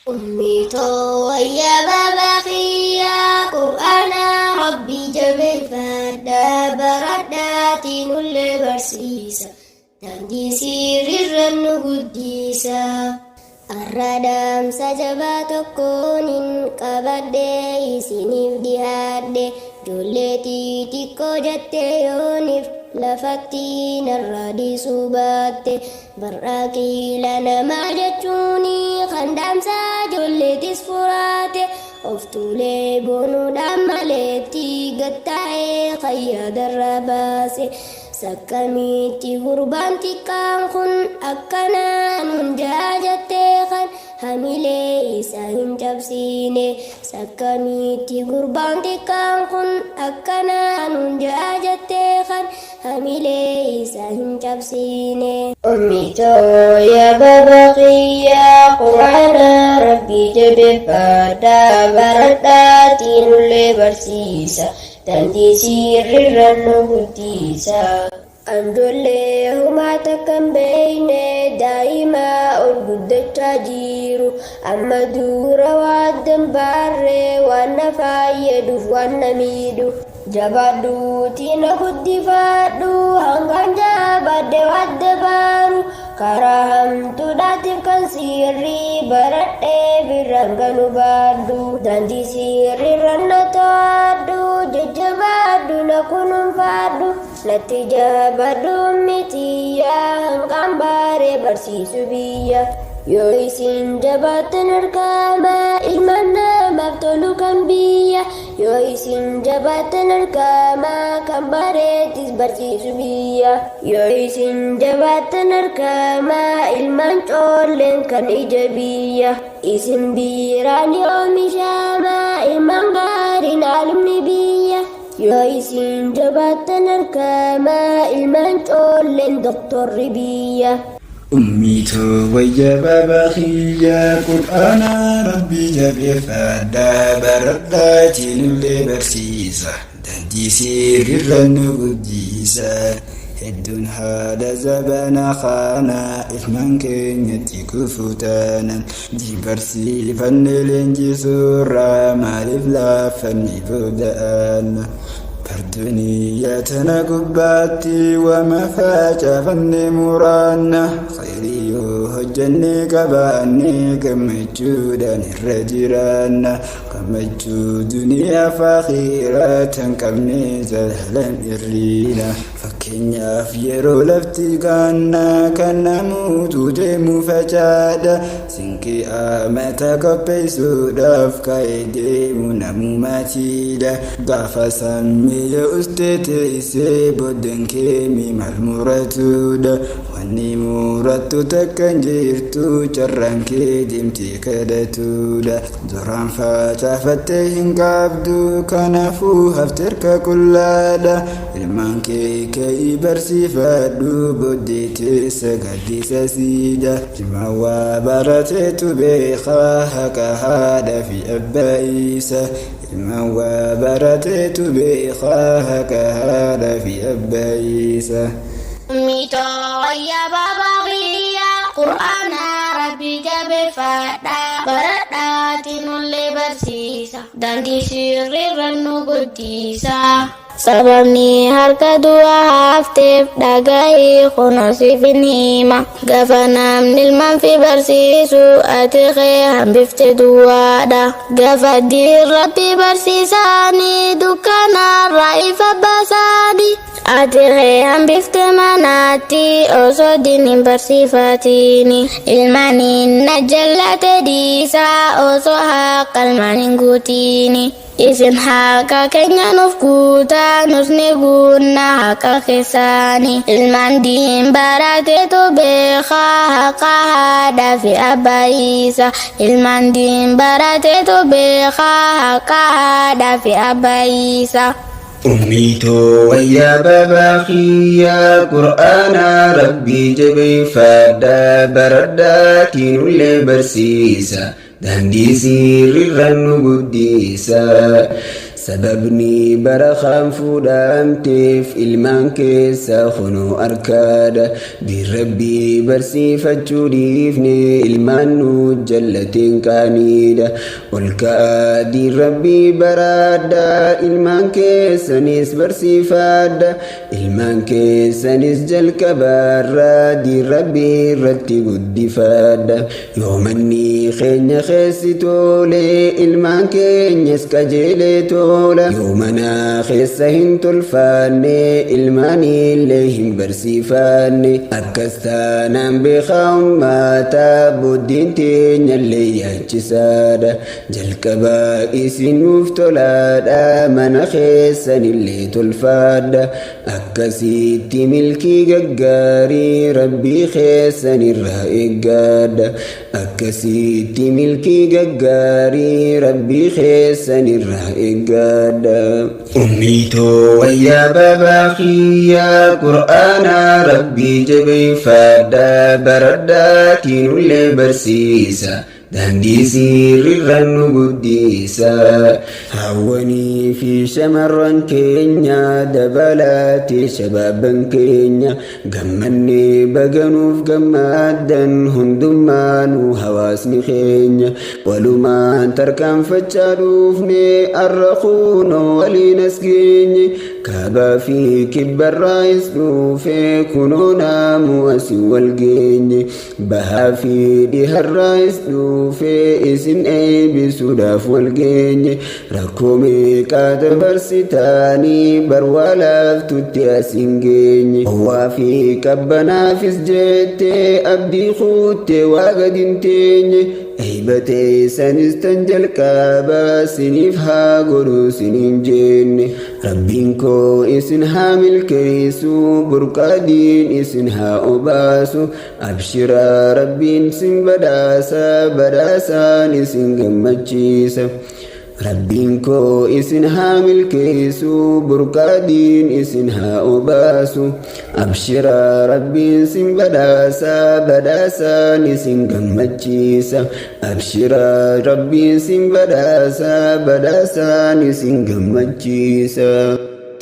Ummii too wayya baba kiyya Qur'aana Rabbii jabeeffadha baradhaatii nullee barsiisa daandii sirriirra nu guddisa. Arra dhaamsa jabaa tokkoonin qabadhee isiniif dhihaadhe ijoollee xixiqqoo jettee yooniif lafatti narraa dhiisuu baatte bar'aa qiila namaa jechuuni kan dhaamsa ijoolleetis furaate of tuulee boonuudhaan maleetti gattaa'ee kayyaadarra baase. Sakkamitti gurbaan xiqqaan kun akkanaan hundaa jettee kan hamilee isa hin cabsine. Sakkamitti gurbaan xiqqaan kun akkanaan hundaa jettee kan hamilee isa hin cabsine. Ummitoo yaa baba kiyya Qur'aana Rabbii jabeeffadhaa baradhaatii nullee barsiisa daandii sirriirra nu guddisa. Anjoollee humaa takka hin beekne daa'ima ol guddachaa jiru. Amma dura waan dambaarree waan na fayyaduuf waan na miidhu. Jabaadhuutii na guddifadhu hangaan jabaadhe waan dabaaru. Karaa hamtuudhaatiif kan sirrii baradhee birraan ganu baadhu. Daandii sirriirra na to'adhu jajjabaadhu na kunuunfadhu. Natti jabaadhu mitiyya hanqaan baaree barsiisu biyya. Yoo isin jabaattan argama ilmaan namaaf tolu kan biyya. Yoo isin jabaattan argama kan bareetis barsiisu biyya. Yoo isin jabaattan argama ilmaan coolleen kan ija biyya. Isin biiraan oomishama ilmaan gaariin aalimni biyya. Yoo isin jabaattan argama ilmaan coolleen doktorri biyya. Ummitoo wayya baba kiyya Qur'aana Rabbii jabeeffadhaa baradhaatii nullee barsiisa daandii sirriirra nu guddisa. Hedduun haadha zabana kana ilmaan keenyatti kufuu taanan barsiifanne leenjisuurraa maaliif laaffanni booda'an. Duniyaa tana gubbaatti wama facaafanne muraanna khayrii yoo hojjenne qabaanne gammachuudhaan irra jiraanna gammachuu duniyaa fi akhiraa tan qabne zalaalam irriina fakkeenyaaf yeroo lafti gaannaa kan namuutu deemu facaadha sinqii amata qopheessuudhaaf ka'ee deemu namumaatiidha gaafa sammee ustee teessee booddeen keemi maal muratuudha wanni murattu takka hin jirtu carraan kee deemtee kadhatuudha duraan facaafattee hin qabdu kanaafuu hafte harka qullaadha ilmaan kee ka'ii barsiifadhu booddee teessa gaddisa siidha ilmaan waa barateetu beekaa haqa haadha fi abbaa isa ilmaan waa barateetu beekaa haqa haadha fi abbaa isa. Ummitoo wayya baba kiyya Qur'aana Rabbii jabeeffadhaa baradhaatii nullee barsiisa daandii sirriirra nu guddisa. Sababni harka du'a hafteef dhagahii kunoo siif hin hima. Gaafa namni ilmaan fi barsiisu ati kee hambifte duwwaadha. Gaafa diin Rabbi barsiisaanii dukkanarraa ifa baasaanii. Ati kee hambifte manaatti osoo diin hin barsiifatini. Ilmaaniin na jallate dhiisaa osoo haqa ilmaan hin guutini. Isin haqa keenya nuuf guutaa nus ni guunna haqa keessaani. Ilmaan diin barateetu beekaa haqa haadhaa fi abbaa isa. Ilmaan diin barateetu beekaa haqa haadhaa fi abbaa isa. Ummitoo wayya baba kiyya Qur'aana Rabbii jabeeffadhaa baradhaatii nullee barsiisa daandii sirriirra nu guddisa. Sababni barakaan fuudhamteef ilmaan keessa kunoo arkaadha. Diin Rabbii barsiifachuu dhiifne ilmaan nu jallateen qaaniidha. Ol ka'aa diin Rabbii baraadha, ilmaan keessanis barsiifadha. Ilmaan keessanis jalqabaarraa diin Rabbii irratti guddifadha. Yoo manni keenya keessi tole, ilmaan keenyas qajeelee tola. Yoo mana keessa hin tolfanne, ilmaanillee hin barsiifanne. Akkas taanaan beekaa ummata, booddiin teenyallee yaachisaadha. Jalqaba isin nuuf tolaadha, mana keessanillee tolfadha. Akkasitti milkii gaggaarii Rabbii keessanirraa eeggadha. Akkasitti milkii gaggaarii Rabbii keessanirraa eeggadha. Ummiitoo wayyaa baabaa kiyyaa, Qur'aana Rabbii jabeeffadha, baradhaatiin ullee barsiisa. Daandii sirriirra nu guddisa. Hawwanii fi shamarran keenya dabalaatee shabaabban keenya, gammannee baganuuf gammaddan hundummaanuu hawaasni keenya. Walumaan tarkaanfachaa dhufne, arra kunoo waliin as geenye. Kaabaa fi kibbarraayis dhufe, kunoo naamu asii wal geenye. Bahaa fi dhiharraayis dhufe, isin eebbisuudhaaf wal geenye. Rakkoo meeqaa dabarsitaanii barwaa laaftutti asin geenye. Howwaa fi qabbanaafis jettee abdii kuuttee waa gadi hin teenye. Eeybatee sanis tan jalqabaa siniif haa godhu siniin jenne. Rabbiin koo isin haa milkeessu, burqaadiin isin haa obaasu. Abshiraa, Rabbiin sin badhaasa, badhaasaan isin gammachiisa. Rabbiin koo isin haa milkeessu, burqaadiin isin haa obaasu. Abshiraa, Rabbiin sin badhaasa, badhaasaan isin gammachiisa. Abshiraa, Rabbiin sin badhaasa, badhaasaan isin gammachiisa.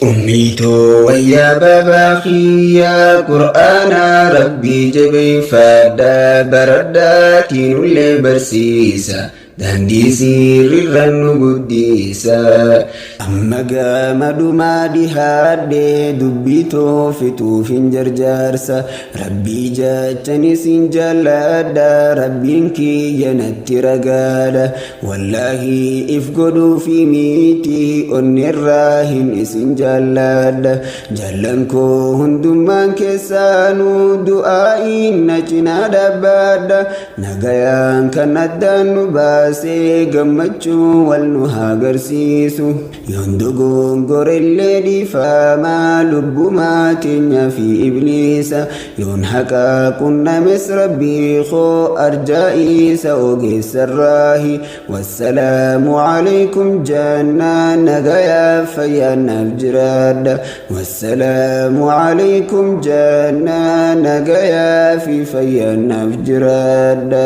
Ummiitoo wayyaa baabaa kiyyaa, Qur'aana Rabbii jabeeffadha, baradhaatiin ullee barsiisa. Daandii sirriirra nu guddisa. Amma gama dhumaa dhihaadhe, dubbii too fixuuf hin jarjaarsa. Rabbii jechan isin jaalladha, Rabbiin kiyya natti ragaadha. Wallaahi if godhuufi miti, onneerraa hin isin jaalladha. Jaallan koo hundummaan keessaanuu du'aa'iin na cinaa dhaabbadha. Nagayaan kan addaan nu baasee gammachuu wal nu haa agarsiisu. Yoon dogongorellee dhiifamaa lubbumaa teenya fi ibliisa. Yoon haqaa qunnames Rabbii koo arjaa isa ogeessarraahi. Wassalaamu alaikum jannaa, nagayaa fayyaannaaf jiraadha. Wassalaamu alaikum jannaa, nagayaa fi fayyaannaaf jiraadha.